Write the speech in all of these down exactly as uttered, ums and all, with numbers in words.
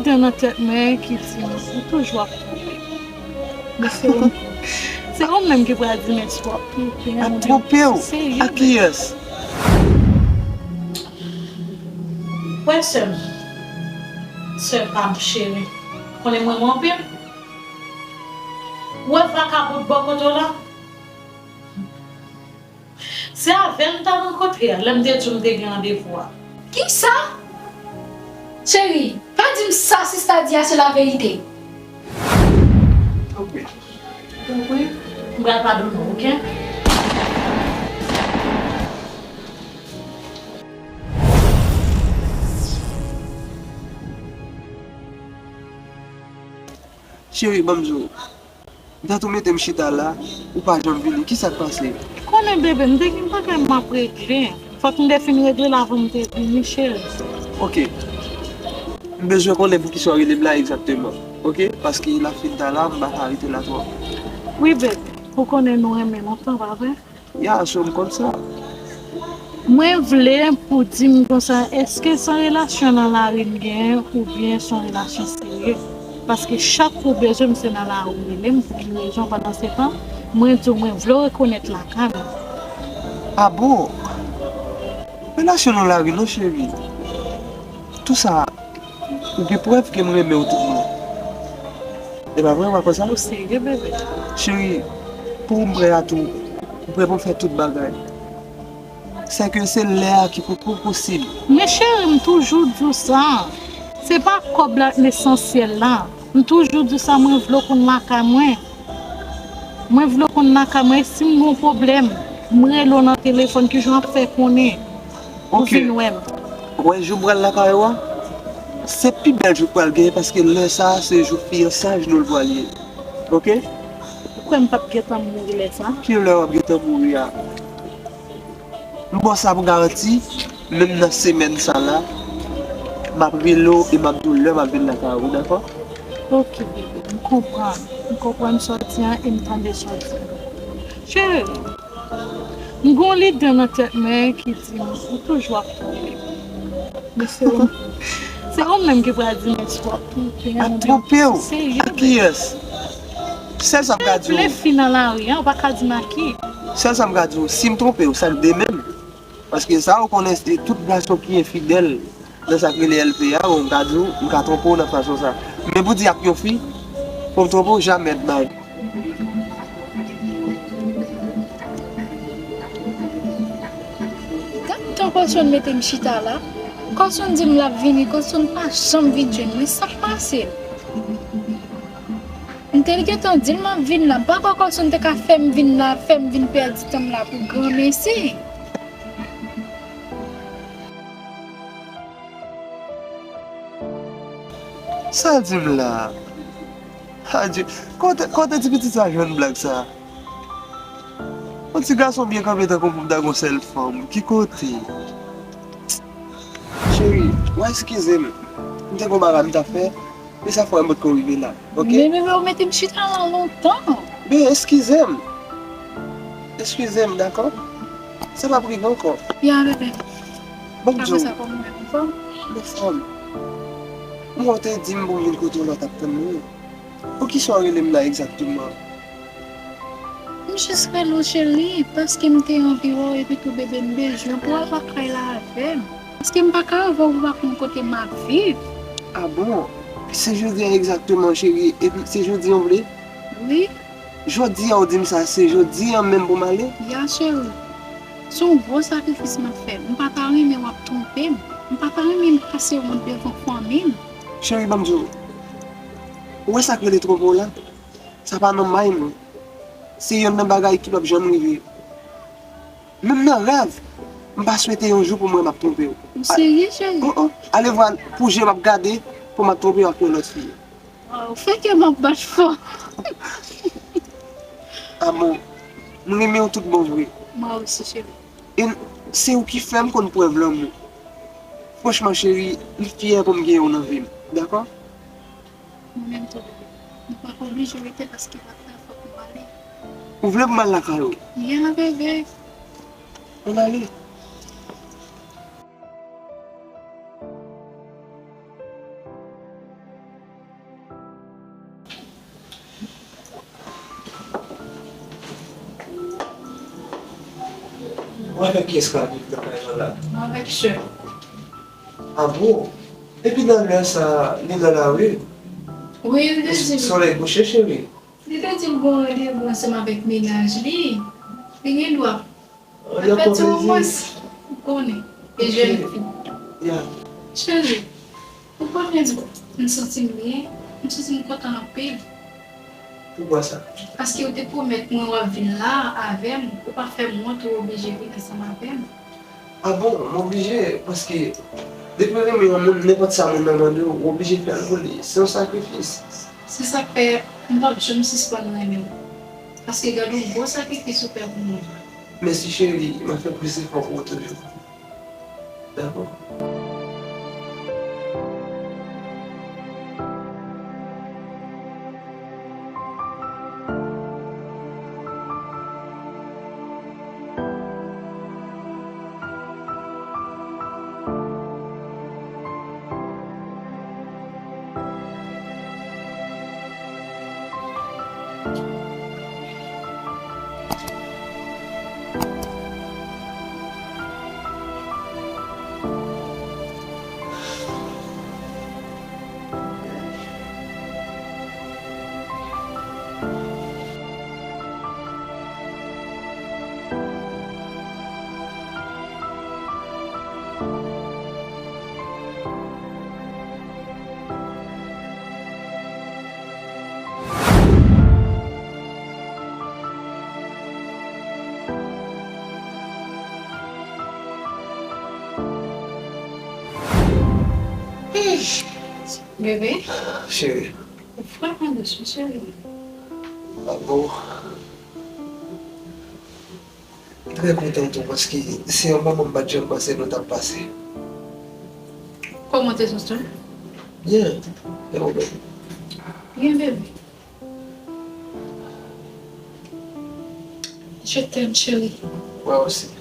Gen nan tèt mwen ki di m, ou toujou ap twonpe. Men se ou, se ou menm ki pral di m èske w ap twonpe m oubyen w serye. Ap twonpe w? Ak kiyès? Wè sè m, sè pa m cheri, konnen m renmen w anpil. Ou wè vakabon bò kote w la? Se avè l m t al rankontre a, lè m te di w m te gen randevou a. Kisa? Cheri, pa di m sa sista di a se laverite. Tanpri. Tanpri. M pral padone w, oke? Cheri, ban m di w. Dat ou mete m chita la, ou pa janm vini. Kisa k pase? Konnen bebe, m te gen bagay m ap regle. Fòk m te fin regle l avan m te vini, cheri. Oke. M bezwen konnen poukisa w rele m la egzakteman. Oke? Paske l ap fin ta la, m pa ka rete la twòp. Wi, bebe. Ou konnen nou renmen lontan, pa vre? Ya, so m konn sa. Mwen vle pou di m konsa, èske se yon relasyon nan lari m genyen oubyen se yon relasyon serye? Paske chak kou w bezwen m, se nan lari w rele m, pou ki rezon pandan se tan, mwen di w mwen vle w rekonèt lakay mwen. A bon? Relasyon nan lari non, cheri. Tou sa, ou gen prèv ke m renmen w tout mwen. E pa vre, ou pa kwè sa? Ou serye, bebe? Cheri, pou ou m prè a tou. M prè pou m fè tout bagay. Sèke se lè a ki poko posib. Men cheri, m toujou di w sa. Se pa kòb la k lesansyèl la. M toujou di w sa, mwen vle w konn lakay mwen. Mwen vle w konn lakay mwen, e si m gen yon pwoblèm, m rele w nan telefòn, kijan w ap fè konnen? Ou vin wè m. Ou wè jou m pral lakay ou a? Se pi bèl jou k pral genyen, paske lè sa a, se jou fiyansaj nou l pral ye. Oke? Ou kwè m p ap gentan mouri lè sa a? Ki lè w ap gentan mouri a? M ba w sa pou garanti, menm nan semèn sa la, m ap rele w e m ap di w lè m ap vin lakay ou, dakò? Oke, bebe, m konprann. M konprann sa w di an e m tande sa w di an. Cheri, m gen yon lide nan tèt mwen ki di m, ou toujou ap twonpe m. Men se ou, se ou menm ki pral di m èske w ap twonpe m oubyen w serye. Ap twonpe w? Ak kiyès? Sèl sa m ka di w. Vle fi nan lari a, ou pa ka di m ak ki. Sèl sa m ka di w, si m twonpe w, sa k demen m. Paske sa ou konnen, se tout gason ki enfidèl nan sa k rele L P a, bon, m ka di w, m ka twonpe w nan fason sa. Men pou di ak yon fi, pou m twonpe w, jamè, bag. Gad tan Kòsonn mete m chita la. Kòsonn di m l ap vini, Kòsonn pa janm vin jwenn mwen, sa k pase? M te gentan di l m ap vin la, m pa kwè Kòsonn te ka fè m vin la, fè m vin pèdi tan m la pou granmesi. Sa l di m la? Adye, kote, kote ti pitit sa jwenn blag sa? Yon ti gason byen kanpe tankou m pou m ta gon sèl fanm. Ki kote? Cheri, w a eskize m. M te gon bagay m t ap fè. E sa fè m potko rive la. Oke? Men, men, men, ou mete m chita la lontan. Ben, eskize m. Eskize m, dakò? Sa p ap rive ankò. Ya, bebe. Bon, apre sa, kòman w ye, ou anfòm? M anfòm. Mwen, ou te di m pou m vin kote w la, w t ap tann mwen. Poukisa w rele m la egzakteman? M jis rele w, cheri, paske m te anvi wè w, epi tou, bebe, m bezwen pou w al lakay la avè m. Paske m pa ka avè w, ou pa konn kote m ap viv. A bon? Se jodi a egzakteman, cheri, epi se jodi a w vle? Wi. Jodi a w di m sa, se jodi a menm pou m ale? Ya, cheri. Se yon gwo sakrifis m ap fè. M pa ta renmen w ap twonpe m. M pa ta renmen m pase wont devan fanmi m. Cheri, ban m di w, ou wè sa k rele twonpe w la? Sa pa nan may mwen. Se yonn nan bagay ki p ap janm rive. Menm nan rèv, m pa swete yon jou pou m wè m ap twonpe w. Ou serye, cheri? Oh, oh. Alevwa pou je m ap gade pou m ap twonpe w ak yon lòt fi. Waw, fè kè m ap bat fò. Amou, m renmen w tout bon vre. Mwen osi, cheri. E se ou ki fè m konn prèv lanmou. Franchman, cheri, m fyè pou m gen w nan vi m. Dakò? Mwen menm tou, bebe. Nou pa ka oblije rete paske l ap fè fòk nou ale. Ou vle pou m al lakay ou? Ya, bebe. Ann ale. Ou avèk kiyès k ap viv nan kay la la? Mwen avèk sè m. A bon? Epi nan lè sa, li nan lari? Wi, li te di m. Solèy kouche, cheri. Li te di m gon randevou ansanm avèk mennaj li. Li gen dwa. L ap fè ti romans. Ou konnen. E jèn fi. Ya. Cheri, ou konnen m santi m byen, m santi m kontan anpil. Poukwa sa? Paske ou te pwomèt mwen w ap vin la avè m, ou pa fè m wont, ou oblije vin ansanm avè m. A bon, m oblije, paske depi w renmen yon moun, nenpòt sa moun nan mande w, ou oblije fè l pou li. Se yon sakrifis. Se sa k fè m p ap janm sispann renmen w. Paske gad yon gwo sakrifis ou fè pou mwen. Mèsi cheri, m ap fè plis efò pou ou toujou. Dakò. Bebe. Cheri. Ou vrèman dous, wi, cheri. A bon? M trè kontan tou, paske se yon moman m pa t janm panse nou t ap pase. Kòman w te santi w? Byen, gen pwoblèm. Byen, bebe. Je t'aime, chérie. Mwen osi.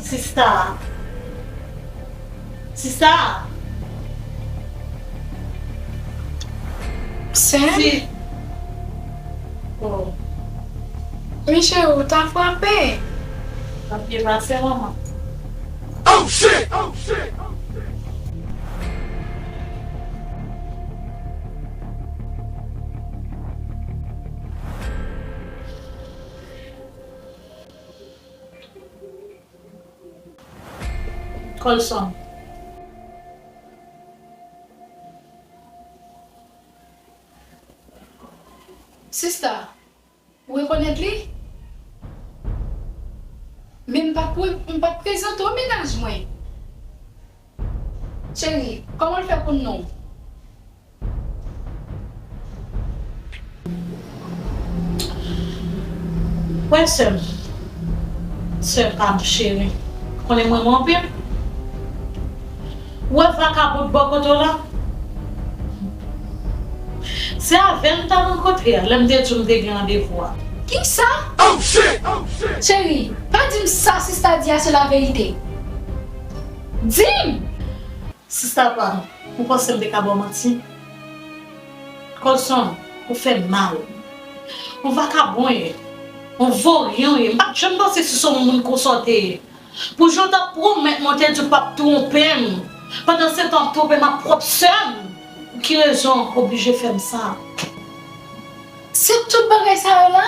Sista. Sista. Sè m? Si. Oh. Miche, ou ta frape. Frape pa sè manman. Oh shit! Oh shit! Colson. Sista, ou rekonèt li? Men m pa t pre-, m pa t prezante w mennaj mwen. Cheri, kòman l fè konn non w? Wè sè m, sè pa m cheri, konnen m renmen w anpil. Ou wè vakabon bò kote w la? Se avè l m t al rankontre a, lè m te di w m te gen randevou a. Kisa? Cheri, pa di m sa sista di a se laverite. Di m! Sista pa m, ou panse m te ka ba w manti? Colson, ou fè m mal. Yon vakabon w ye, yon voryen w ye. M pa t janm panse si se yon moun konsa w te ye. Pou jan w t ap pwomèt mwen, w te di w p ap twonpe m. Pandan se tan w ap twonpe m ak pwòp sè m. Pou ki rezon w oblije fè m sa? Se tout bagay sa yo la?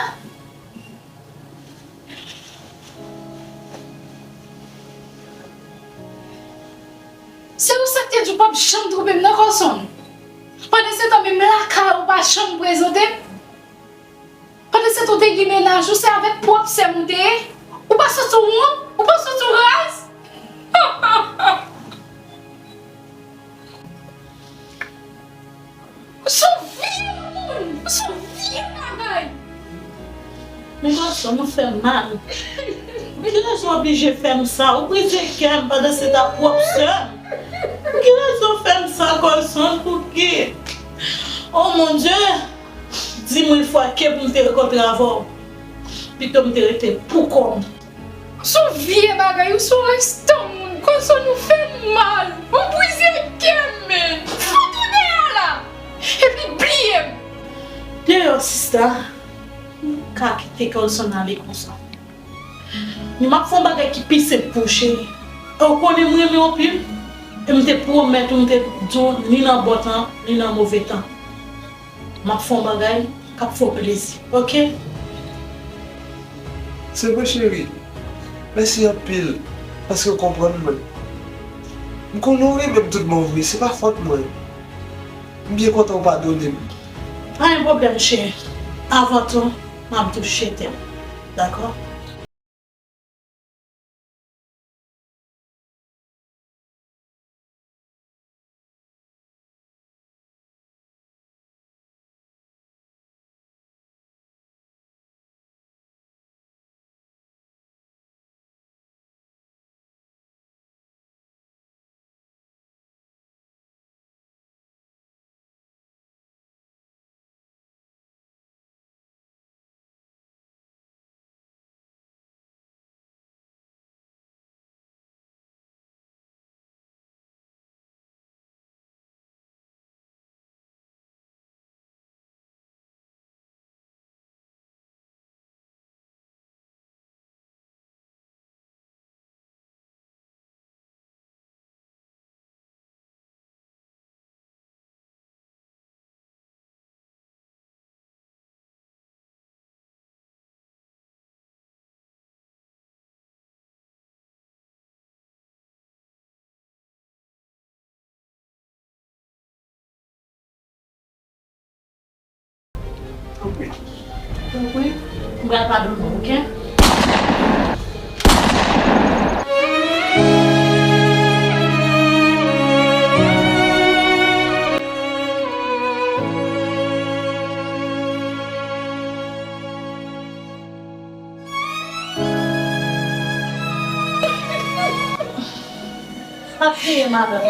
Se ou sa k te di w p ap janm twonpe m nan, Colson. Pandan se tan, menm lakay ou pa janm prezante m. Pandan se tan, ou te gen mennaj ou, se avèk pwòp sè m ou te ye. Ou pa santi w wont? Ou pa santi w raz? Ou se yon vil moun! Ou se yon Sa nou fè m mal. Pou ki rezon w oblije fè m sa? Ou brize kè m pandan se ta pwòp sè m. Pou ki rezon w fè m sa, Colson? Pou ki? Oh mon Dieu! Di mil fwa ke pou m te rankontre avè w. Pito m te rete pou kò m. Ou se yon vye bagay, ou se yon restan moun. Colson, ou fè m mal. Ou brize kè m, men. Fout ou deyò la. Epi bliye m. Deyò, sista. M ka kite Colson ale konsa. Men m ap fè yon bagay ki pi senp pou w, cheri. E w konnen m renmen w anpil. E m te pwomèt ou, m te di w, ni nan bon tan, ni nan move tan. M ap fè yon bagay k ap fè w plezi, oke? Se vre, cheri. Mèsi anpil paske w konprann mwen. M konnen w renmen m tout bon vre, se pa fòt mwen. M byen kontan w padone m. Pa gen pwoblèm, cheri. Avan tou, m ap di w je t'aime. Dakò? Tanpri. Tanpri. M pral padone w, oke? Pa kriye, madanm.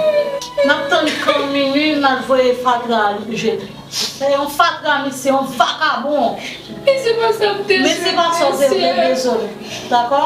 N ap tann kan minui n al voye fatra a jete. Se yon fatra, misye, yon vakabon. Men se pa sa m te vle, dezole. Dakò?